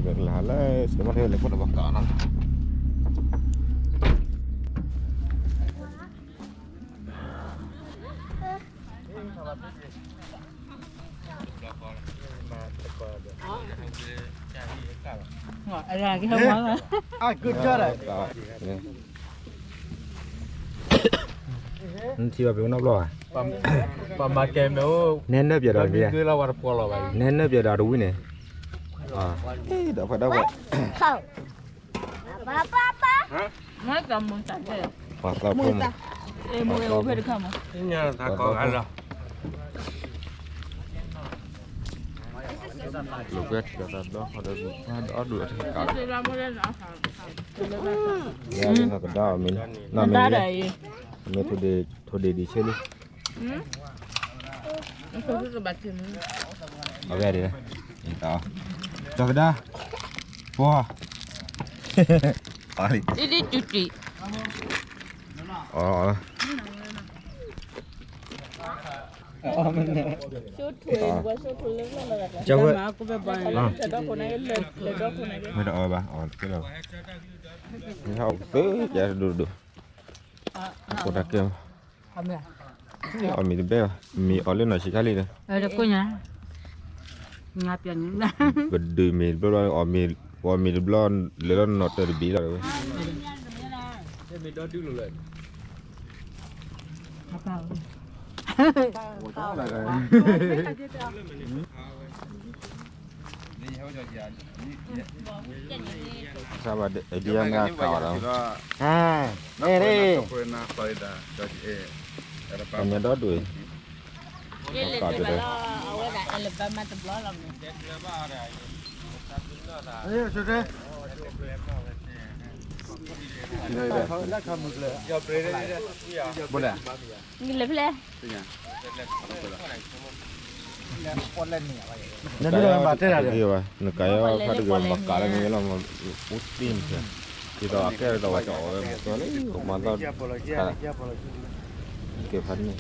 မ့ၢ်ကလၢ်လၢ စတမီၣ်ထဲလဲၤခိၣ်ဒီးဘၣ်ကးနီၤ နထံၣ်ဘၣ်ပျိနီတဘျီဘၣ်, ပမၤကဲမ့ၢ်အိၣ်, နဲနၢပျဲဒီး, နဲနၢပျဲဒီးတဝံၣ်န့ၣ်, ဒီးဖဲဒီးဖဲ, ပှၤသးဖိမး, ပှၤသးဖိ, လိာ်ကွဲထံၣ်ဒီးသးဒီဃီဒီး, အီၣ်ဒူၣ်အထံၣ်ကး, ယသးကဒါအီၤမ့ၢ်, မ့ၢ်ထိၣ်ဒ့ၣ်ဒံးဆ့လံ, အဝဲဒၣ်, ကၠီကဒါ, ပှၤ, အီၣ်လံ, အီၣ်လံ, ကၠီဝဲ, မ့ၢ်တအီၣ်ဘၣ်, အီၣ်တကဲလီၤ, မ့ၢ်ဟးအိၣ်ကသ့ယဲၢ်ဒိၣ်ဒိၣ်, အဃိတၢ်ကဲ, အီၣ်မ့ၤတဘၣ်ဘၣ်, မ့ၢ်အီၣ်လၢနီၢ်ဆံးခါလံဒီး, ပဒုးမ့ၤတဘျီ, ပအီၣ်မ့ၤတဘျီ လဲၤလီၤနီၢ်တၢၤတဘ့ၣ်လီၤဝဲ စၢ်ဘၣ်ဒ်ယမ့ၢ်အကၤအီၤဒီး, ဟဲ, န့ၣ်, ပှၤညီဒီဒူၣ်အံၤ, ကၤကဒီး, ဘိလဲၣ် နကၤယၤခါတဂ့ၤဘၣ် နကၤယၤခါတဂ့ၤဘၣ် မၤကၤလၢမ့ၢ်လီၤ မ့ၢ်အိၣ်တ့ၢ်န့ၣ်, ဒ်သိးအကဲဒ်သိးဝဲတအီၣ်ဝဲမၤသီလံ မၤသီ, ကဲဖးန့ၣ်,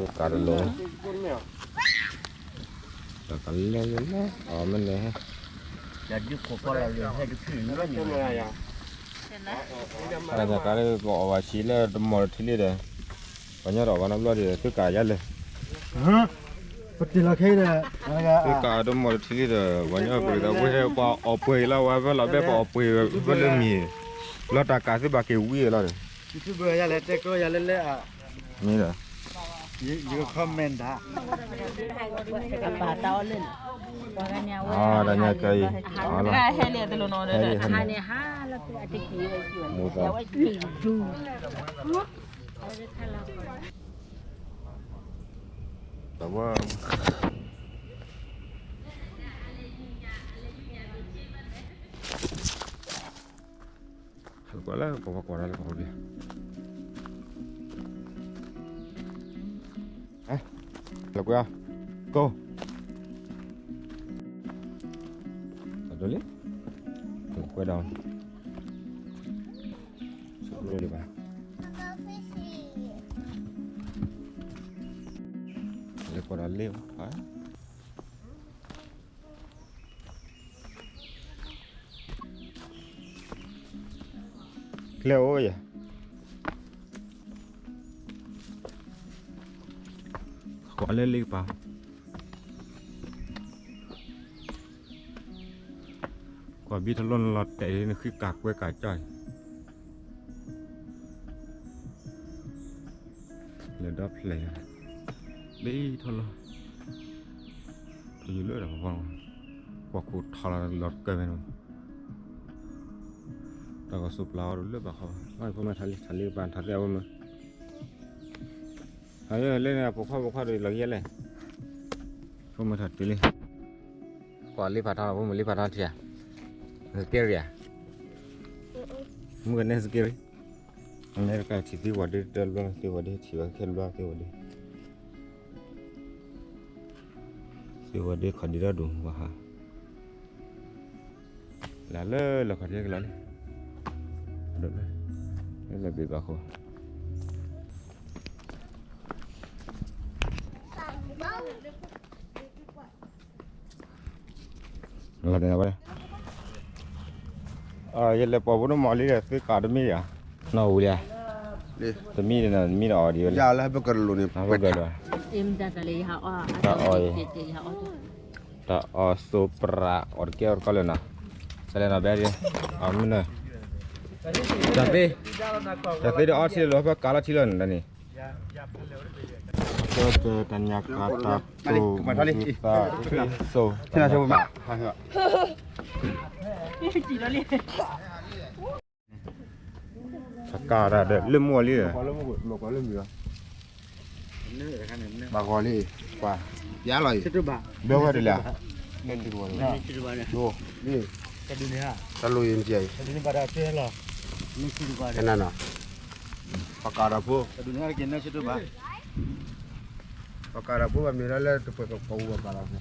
ကၤတလိၤ တကလဲၤလဲၤလဲၤ အီၣ်မ့ၢ်န့ၣ်, တၢ်ညါကါလၢကအီၣ်ဘၣ်ဆံးလၢတမီၢ်တထံလံဒီး, ပှၤညီတအီၣ်ဘၣ်နီတဘျီဒီး သုကၤယါလဲၣ်, ပတ့ၢ်လီၤခဲအံၤဒီး, သုကၤတမီၢ်တထံလံဒီး ပှၤညီပှ့ၤသးဝဲ ပှၤအီၣ်ပှ့ၤလီၤဝဲဖဲလီၤဘဲ ပှၤအီၣ်ပှ့ၤဝဲဖဲလၢမံၤ, လီၤတၢ်ကၤသုဘၣ်က့ၤဝံၤလီၤဒီး မ့ၢ်ဒီး comment တၢ်, တၢ်ညါကဲအံၤ, မိၢ်သး, တဝဲ ကွၢ်လၢပှၤကွၢ်တၢ်လၢပှၤဘျီ, လၢကွၢ်, ကိး, အဒိလံ, ကွၢ်ဒီး, ဆိလၢဘၣ်, လၢကွၢ်ဒီးလ့ၣ်, ကျဲအိၣ်ယၤ, ကွၢ်လၢလ့ၣ်ကပၤ, ကွၢ်ဘံထလီၢ်နလီၤတဲာ်လံ နဃံကးကွဲကးကၠီၢ်အံၤ, လဲၤဒီဖျဲၣ်, ဘံထလီၢ်, ထယူၤလၢဒီးပှၤ, ကွၢ်ခိၣ်ထီၣ်လီၤလီၤကၢၢ်ဖဲန့ၣ်, တၢ်ကစီၣ်ပျၢ်အီၤဒိၣ်လၢဘၣ်ဃီ, ဖိမ့ၢ်ထးလံ ထးလံကပၤ ထးသ့ၣ်အဝဲမ့ၢ်, ထးလံလၢန့ၣ် ပိာ်ခွါပိာ်ခွါဒိၣ်လီၤကယဲလဲၣ်, ဖိမ့ၢ်ထးတုၤလံ, ကွၢ်လံဖးထီ ဖိမ့ၢ်လံဖးထီထံဧါ, ကဲရံဧါ, မုၢ်ကနဲစကဲရံ, အမဲရကၤထံၣ်သံဝဲဒၣ်တဘျီ သံဝဲဒၣ်ထံၣ်ဝဲခဲတဘျီ သံဝဲဒၣ်, သံဝဲဒၣ်ခီၣ်ဒံးတၢ်ဒိၣ်ဘၣ်ဟါ, လၢလၢလၢခီၣ်ထံးကလီလံ, လၢလၢဘ့ၣ်ဘၣ်ဃိ, လီၤန့ၣ်ဝဲ, ယလဲၤပိာ်ဖိန့ၣ်မီၤလံဒီး သုကးတမံၤယၤ, နီၢ်ဝူလံ, တမံၤန့ၣ် တမံၤဒီးအီၤဒံးဝဲလံ, ယၤလၢပကရလိာ်န့ၣ်, ပကရလိာ်, တၢ်အီၣ်, တၢ်အီၣ်စိပြး အီၣ်တကဲအီၣ်တကီလၢနီၤ, တလဲၤနီၤဘဲဒံး, အမနုၤ, တၢ်သ့, တၢ်သ့ဒီးအီထံလၢလီၤ ပကးလီၤထံလၢနၤန့ၣ် တၢ်ညါကးတၢ်တိၢ်မုၢ်သး, ဆိ, တၢ်ကးတၢ်ဒီးလၢမူအီၤလံဒီး, ဘၣ်ဂီၤလံ, ပှၤ, ယါလီၤအံၤ, ဘဲဝဲဒၣ်လၢ, တၢ်လိၣ်အံၤ, နကဲအံၤ, နနီၤ, ပကးတၢ်ဖိ, ပကးတၢ်ဖိဘၣ်မ့ၢ်လၢလၢတပှဲၤကပီၤပကးတၢ်ဖိ,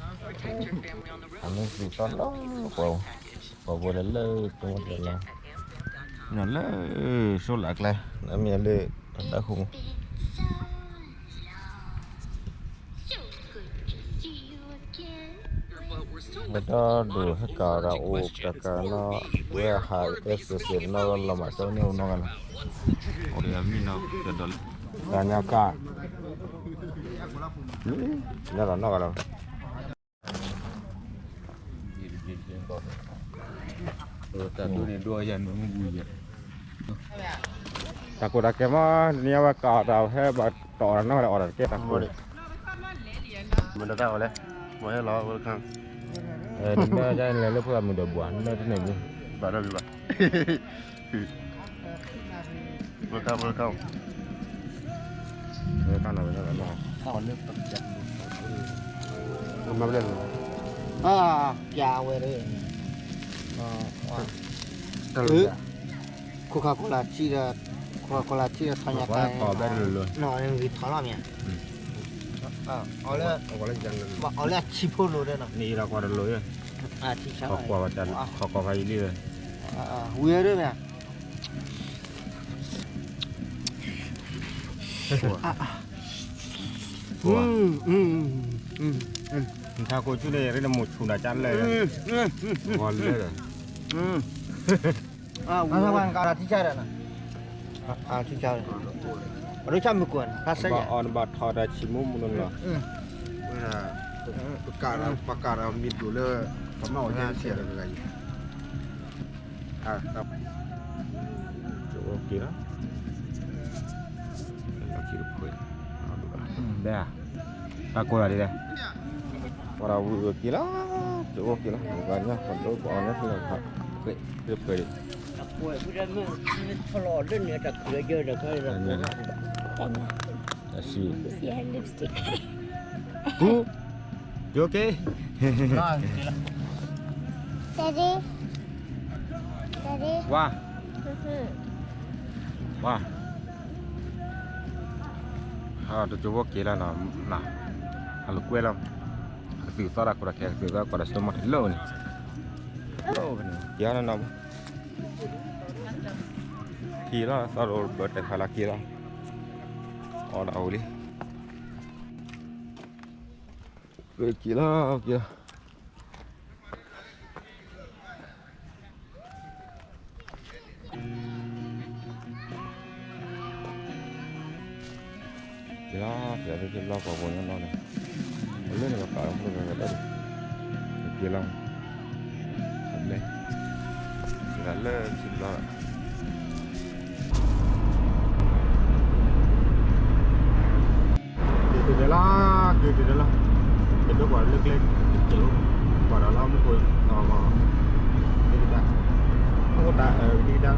အမ့ၢ်သူၣ်သီလီၤပှၤ, ပှၤဘိလၢလၢကမီၤတလီၤ, လၢစိလၢအကျဲ, လၢမ့ၢ်လၢ, တၢ်ဒၢးဃိ, လၢတၢ်ဒိၣ်ဟဲကးဒီးအိၣ်တကးနီၤ, ဝဲဟးအဲၣ်စ့ၢ်စ့ၢ်နီၤ လီၤမးတၢ်န့ၣ်အိၣ်နီတဂၤလီၤ, တၢ်ညါကး, ညါလီၤနီတဂၤလီၤ တၢ်ကိၢ်တၢ်ကဲမး နံၤအဝဲကးအီၣ်တၢ်ဟဲဘၣ်တီၢ်နီၢ်လၢအီၣ်တၢ်တကဲတၢ်ကိၢ်, မတၤတၢ်ဝဲလဲၣ်, မ့ၢ်ဟဲလီၤဝဲခါ, နမ့ၢ်ဒ်လဲၣ်လၢဖိအမုၢ်ဒီးဘှၤ နမ့ၢ်တန့ၢ်ဘၣ်, ဘၣ်ဒီးဘၣ်, ဝဲခါဝဲခါ, ဝဲခါနီၤဝဲနီၤ, မၤဘျဲၣ်လီၤ, ပျးဝဲဒီး ခိၣ်ခါခိၣ်လၢထံဒီး, ခိၣ်ခါခိၣ်လၢထံဒီးထီညါတၢ်, ဂ့ၤထီလီၤမ့ၢ်, အီၤလၢအဆံးဖိလိၤဒီးနီၤ, ထီကွၢ်ဝဲတၢ်လီၤ, ထီကွၢ်ဖးယံၤလံ, ဝံၤဒၣ်မ့ၢ် နထးခိၣ်ဆူန့ၣ် ရ့နမိၢ်ဆူၣ်နၤကၢ်လၢာ်, ဂီၤလၢာ်ဒီး, အဝဲကးထံဆါဒီး, ထံဆါ, အဒိဆၣ်မုၢ်ကွၢ်, ဘၣ်အီၤနဘၣ်ထီၣ်တၢ်ဆံးမူမူနီၤနီၤ, ဝဲဒၣ်, ပကးဒီးမ့ၢ်ဒိၣ်လၢ, ပမ့ၢ်အီၣ်ကဲဆံးဒီးဂၤအံၤ ကအိၣ်က့ၤလီၤ, ဘဲ, တၢ်ကိၢ်လီၤဒ်လဲၣ်, ပှၤဒီးဝံၤက့ၤလီၤ, ကအိၣ်က့ၤလီၤ, ပှၤကညီပှၤဒိပှၤအီၤညါဖဲလီၤ, ဖဲလီၤ, တၢ်ဆံး, ပူ, you okay? Daddy, Daddy, ဝါ, ဝါ, တကၠိဖိက့ၤလီၤနီၤ, အလိာ်ကွဲလီၤ, ကသုးသီတၢ်ကိးတၢ်ခဲ ကသုးသီကိးတၢ်စိတၢ်ကမီၤတလိၣ်န့ၣ်, က့ၤလီၤနီၤ, က့ၤလီၤသီတအိၣ်ဘၢတဲဖးလၢက့ၤလီၤ, အီၣ်ဒီးအဝံၤလံ, က့ၤလီၤ, က့ၤလီၤ. က့ၤလီၤ, က့ၤလီၤ, က့ၤလီၤ, ပှၤဘိးညီနီၢ်န့ၣ်, အလၢန့ၣ်ပှၤပာ်လီၤဖိတဂၤဂၤလၢ, က့ၤလီၤ, အဘျဲ, က့ၤလီၤလၢထံဘျီလီၤ. က့ၤတုၤဒဲးလီၤ, က့ၤတုၤဒဲးလီၤ, က့ၤဒိကွၢ်လၢကျဲ, က့ၤအိၣ်, ကွၢ်ဒီးလၢမူခိၣ်, ဒ်ကဒါ, မူခိၣ်တၢ်အၢ ဒ်ကဒါ,